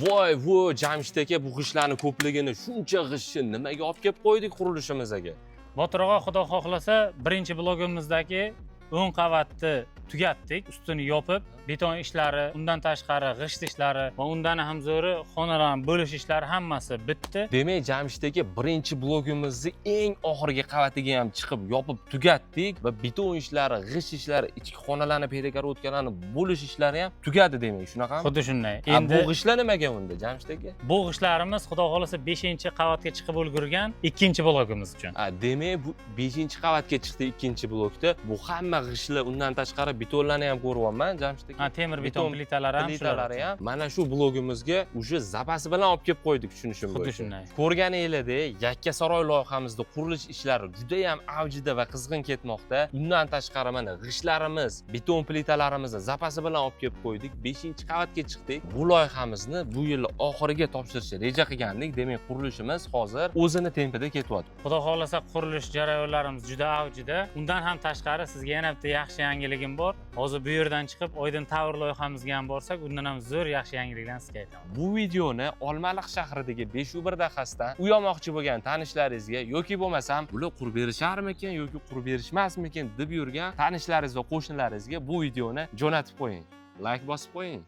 Voy vo, Jamshid aka, bu g'ishtlarni ko'pligini, shuncha g'ishtni nimaga olib kelib qo'ydik qurilishimizga? Botir og'a, xudo xohlasa, birinchi blogimizdagi 10 qavatni tugatdik, ustini yopib, beton ishlari, undan tashqari g'isht ishlari va undan ham zo'ri xonalarni bo'lish ishlari hammasi bitdi. Demak, Jamshid aka, birinchi blogimizni eng oxirgi qavatiga ham chiqib, yopib tugatdik va beton ishlari, g'isht ishlari, ichki xonalarni, перегородка larni bo'lish ishlari ham tugadi demak, shunaqami? Xuddi shunday. Endi Endi bu g'ishtlar nimaga unda, Jamshid aka? Bu g'ishtlarimiz, xudo xohlasa, 5 qavatga chiqib ulgurgan ikkinchi blogimiz uchun. A, demak, bu 5-qavatga chiqdi ikkinchi blokda. Bu hamma g'ishtlar, undan tashqari betonlarni ham ko'ryapman, Jamshid aka. Ha, temir beton Beton plitalari ham shular plitalari uchun. ham mana shu blogimizga уже запас i bilan olib kelib qo'ydik, tushunishim Xuddi bo'yicha. shunday. Ko'rganinglardek, Yakkasaroy loyihamizda qurilish ishlari juda ham avjida va qizg'in ketmoqda. Undan tashqari, mana g'ishtlarimiz, beton plitalarimizni запас i bilan olib kelib qo'ydik. 5-qavatga chiqdik. Bu loyihamizni bu yil oxiriga topshirishni reja qilgandik. Demak, qurilishimiz hozir o'zini tempida ketyapti. Xudo xohlasa, qurilish jarayonlarimiz juda avjida. Undan ham tashqari, sizga yana bitta yaxshi yangiligim bor. Hozir bu yerdan chiqib, Oydin Tower loyihamizga ham borsak, undan ham zo'r yaxshi yangiliklarni sizga aytaman. Bu videoni Olmaliq shahridagi 501 dahasdan uy olmoqchi bo'lgan tanishlaringizga yoki bo'lmasam bular qurib berisharmikin yoki qurib berishmasmikin deb yurgan tanishlaringiz va qo'shnilaringizga bu videoni jo'natib qo'ying. Layk bosib qo'ying.